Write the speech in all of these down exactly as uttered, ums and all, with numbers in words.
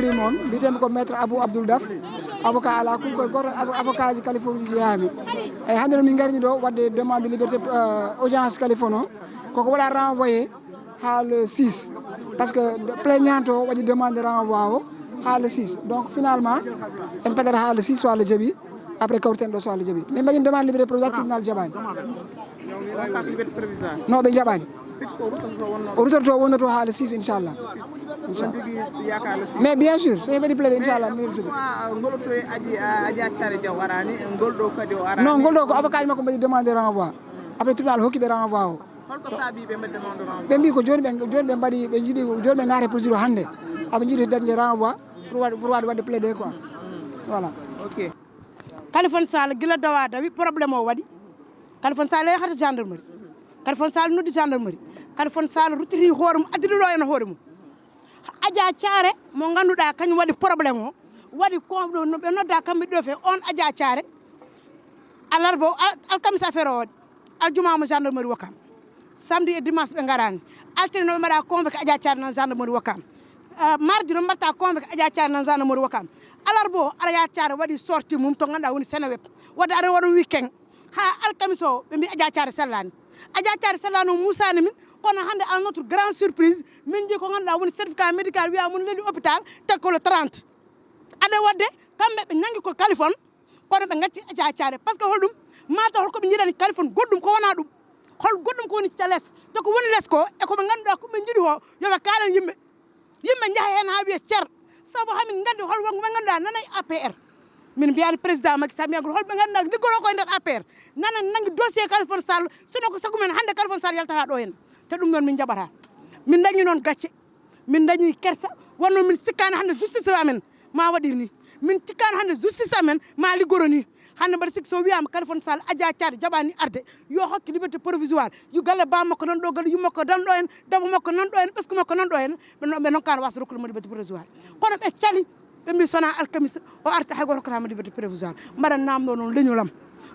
Ɗum on mbiyetee ko maître Abou Abdoul Daf, avocat à la cour, koye goto avocat ji Kaliphone uji jeyaami. Eyyi, hannde noon min ngarini ɗo waɗde demande liberté, euh, audience Kaliphone o. Koko waɗa renvoyé haa le six, parce que plaignant o waɗi demande renvoi o haa le six. Donc finalement en padat haa le six, so Allah jaɓi, après kawriten ɗo so Allah jaɓi. Min mbaɗi demande liberté provisoire, tribunal jaɓani. No, ɓe jaɓani. O rutorto wonnoto haa le six, inchallah. Inchallah. Mais bien sûr, so en mbaɗi plaidé, inchallah mi rutoto. Ngol to e Adji, Adji Thiaré Diaw arani, ngol ɗo kadi o arani. Non, ngol ɗo ko avocat ji makko mbaɗi demande renvoi. Après tribunal hokki ɓe renvoi o. Holko saabi ɓe mbaɗi demande renvoi? Ɓe mbi ko joni ɓe, joni ɓe mbaɗi, ɓe jiiɗi, joni ɓe naata procédure hannde. Aɓe jiiɗi dañde renvoi pour waɗ-, pour waɗde, waɗde plaidé quoi. Voilà. Ok. Kaliphone Sall gila dawa dawi problème o waɗi. Kaliphone Sall yahata gendarmerie. Kaliphone Sall noddi gendarmerie. Kaliphone Sall ruttiti hoore mum, addi ɗo en hoore mum. Adji Thiaré mo ngannduɗaa kañum waɗi problème o, waɗi ko ɗo no ɓe nodda kamɓe ɗo fe on Adji Thiaré. Alarba o, al-, alkamisa affaire o waɗi. Aljuma mo gendarmerie Ouakam. Samedi e dimanche ɓe ngaraani. Altine no ɓe mbaɗa convoqué Adji Thiaré nan gendarmerie Ouakam. Ah, mardi no mbaɗta convoqué Adji Thiaré nan gendarmerie Ouakam. Alarba o Adji Thiaré waɗi sortie mum to ngannduɗaa woni Seneweb. Wadde aɗa waɗa weekend. Haa alkamisa o ɓe mbi Adji Thiaré sellaani. Adji Thiaré sellaani o musaani min, kono hannde à notre grande surprise min njii ko ngannduɗaa woni certificat médical wiya mun leli hôpital te ko le trente. Aɗa waɗde kamɓe ɓe ñanngi ko Kaliphone, kono ɓe ngacci Adji Thiaré. Parce que holɗum? Mata hol ko ɓe njiɗani Kaliphone goɗɗum ko wona ɗum. Hol goɗɗum ko woni ca les? Te ko woni les ko e ko ɓe ngannduɗaa ko ɓe njiɗi ko yo ɓe kaalan yimɓe. Yimɓe njaha heen haa wiya cer. Sabu hamin nganndi hol wonɓe ngannduɗaa nanay A P R. Min mbiyani président Macky Sall, mbiya hol ɓe ngannduɗaa liggoro ko e nder A P R. Nana nanngi dossier Kaliphone Sall, sino ko sagu men hannde Kaliphone Sall yaltata ɗo en. Te ɗum noon min njaɓata. Min dañi noon gacce. Min dañi kersa. Wonno min sikkaani hannde justice o amen ma waɗir ni. Min cikkaani hannde justice amen ma liggoro ni. Hannde mbaɗa sikki so wiyama Kaliphone Sall Adji Thiaré jaɓani arde, yo hokke liberté provisoire, yo galle ba makko nan ɗo, galle yumma makko nan ɗo en, daba makko nan ɗo en, ɓesgu makko nan ɗo en. Ɓe non, ɓe nonkano wasa rokkude mo liberté provisoire. Kono ɓe cali, ɓe mbi sona alkamisa o arta, hay goto hokkatama liberté provisoire. Mbaɗa namdo noon leñolam,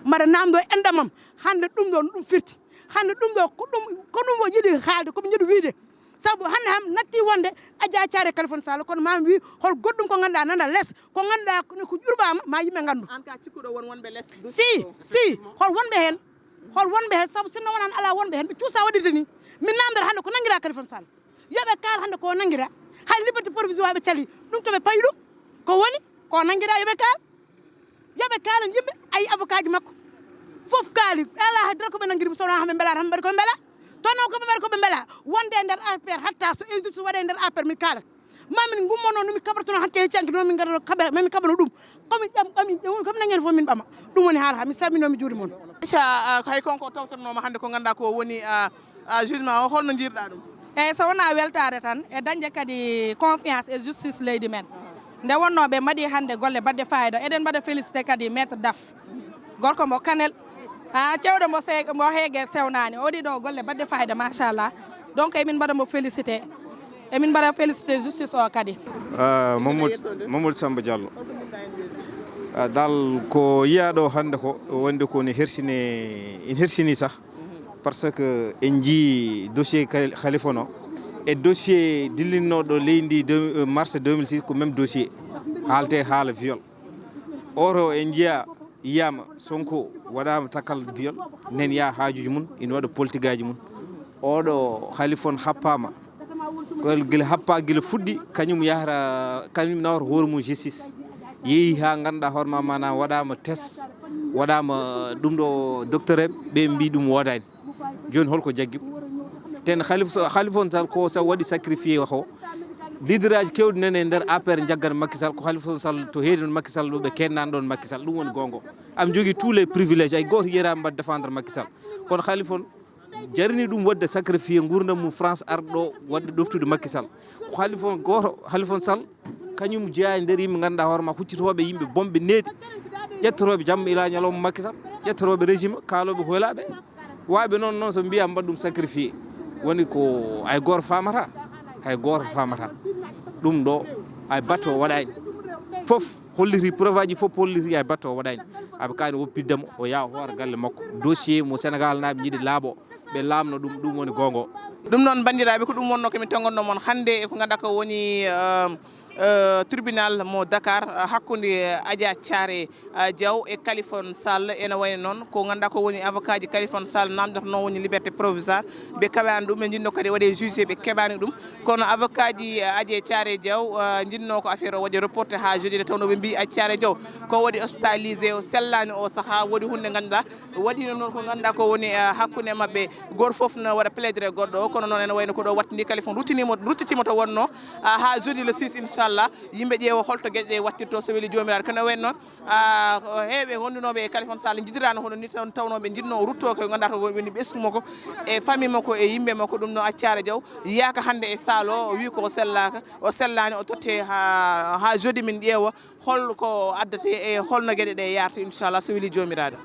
mbaɗa namdo e endamam. Hannde ɗum ɗo no ɗum firti. Hannde ɗum ɗo ko ɗum, ko ɗum o yiɗi haalde, koɓe jiɗi wiide. Sabu hannde ham natti wonde Adji Thiaré Kaliphone Sall, kono mami wi hol goɗɗum ko ngannduɗaa nana les, ko ngannduɗaa ko ƴurɓama ma yimɓe nganndu. An ka cikkuɗo won wonɓe les? Si, si. Hol wonɓe heen? Hol wonɓe heen? Sabu sinno wonan ala wonɓe heen ɓe cuusa waɗirde ni. Min namdata hannde ko nanngira Kaliphone Sall. Yoɓe kaal hannde ko nanngira. Hay liberté provisoire ɓe cali ɗum, to ɓe payi ɗum ko woni ko nanngira, yoɓe kaal. Yoɓe kaalan yimɓe, ayi avocat ji makko fof kaali. Ala hay dara ko ɓe nanngiri mi sowna haɓe mbelaata haɓe mbaɗi koɓe mbela. To non koɓe mbaɗi koɓe mbela. Wonde e nder A P R hatta so injustice waɗe e nder A P R min kaalat. Mamin gummono no min kaɓata toon hakke e canki noon min ngarata kaɓa mamin kaɓano ɗum. Komin ƴam ɓamin ƴam komi nanggen fof min ɓama. Ɗum woni haala ha mi salmino mi juuri moon. Aca, hay konko tawtornoma hannde ko ngannduɗaa ko woni a a jugement o holno jiirɗa ɗum? Eyyi, so wona weltare tan e dañde kadi confiance e justice leydi men. Nde wonno ɓe mbaɗi hannde golle baɗɗe fayida, eɗen mbaɗa félicité kadi maître Daf, gorko mo Kanel, ha cewɗo mo se- mo heege sewnani, o waɗi ɗo golle baɗɗe fayida machallah. Donc emin mbaɗa mo félicité, emin mbaɗa félicité justice o kadi. Ah, Mamadou, Mamadou Samba Diallo. Ah, dal ko yiya ɗo hannde ko wonde ko ne hersine, ene hersini sah. Par ce que en njii dossier Kali- Kaliphone o e dossier dillinnoɗo leydi ndi de- mars deux mille six, ko même dossier, haalte haala viol. Oto en njiya yiyama Sonko waɗama takkal viol, nen yaha haajuji mum, ina waɗa politique aji mum. Oɗo Kaliphone happama ko gila happa gila fuɗɗi, kañum yahata, kañum nawata hoore mum justice. Yeehi ha ganduɗa hoore ma mana waɗama test, waɗama ɗum ɗo docteur en ɓe mbi ɗum wodani. Joni holko jaggi? Ten Khalifa, Khalifa on Sall ko sa waɗi sacrifié ko leader aji kewɗi nene e nder A P R jaggana Macky Sall, ko Khalifa on Sall to heedi ɗon Macky Sall ɗo ɓe kennani ɗon Macky Sall, ɗum woni gonga. Am jogui tous les privilèges, ay goto yiyata mbaɗa défendre Macky Sall, kono Khalifa on jarini ɗum wadde sacrifié gurdam mum France arɗo ɗo wadde ɗoftude Macky Sall. Ko Khalifa on goto, Khalifa on Sall kañum jeeya e nder yimɓe ganduɗa hoore ma huccitoɓe yimɓe bonɓe neeɗi, ƴettotoɓe jamma ila ñalawma Macky Sall, ƴettotoɓe régime, kaaloɓe ko welaɓe. Wayɓe noon, noon so mbiya mbaɗa ɗum sacrifié, woni ko ay goto famata, hay goto famata. Ɗum ɗo ay batte o waɗani. Fof holliti, preuve aji fof holliti ay batte o waɗani. Aɓe kani woppiddemo o yaha hoore galle makko. Dossier mo Sénégal naɓe jiiɗi laaɓo, ɓe laamno ɗum, ɗum woni gonga o. Ɗum noon banndiraaɓe ko ɗum wonno ko min tonngonno mon hannde e ko ngannduɗaa ko woni euh, eh, tribunal mo Dakar, eh, hakkunde, eh, Adja Thiaré, eh, Diaw e Kaliphone Sall. Ene wayno noon ko ngannduɗaa ko woni avocat ji Kaliphone Sall namdotonoo woni liberté provisoire. Ɓe keɓaani ɗum, ɓe njiɗno kadi waɗe jugé, ɓe keɓaani ɗum. Kono avocat ji, eh, Adja Thiaré Diaw, eh, njiɗno ko affaire o waɗe reporté haa jeudi nde tawnoo ɓe mbii Adja Thiaré Diaw ko waɗi hospitalisé, o sellaani o sahaa, woɗi hunde ngannduɗaa waɗino noon ko ngannduɗaa ko woni, eh, hakkunde maɓɓe. Gooto fof no waɗa plaidre goɗɗo o, kono noon ene wayno ko ɗo wattini Kaliphone ruttiniimo, ruttitiimo to wonno, ah, haa jeudi le six, inchallah, yimɓe ƴeewa holto geɗe ɗe wattirto, so weli Joomiraaɗo. Kono wayno noon, ah, ko heewɓe wondunooɓe e Kaliphone Sall njidiraano hono ni tan, tawnoo ɓe njiɗno o rutto ko ngannduɗaa to woni ɓesngu makko e famille makko e yimɓe makko. Ɗum no Adja Thiaré Diaw yaaka hannde e salle o, o wii ko o sellaaka, o sellaani, o totte haa, haa jeudi min ƴeewa hol ko addata e holno geɗe ɗe yaarta, inchallah, so weli Joomiraaɗo.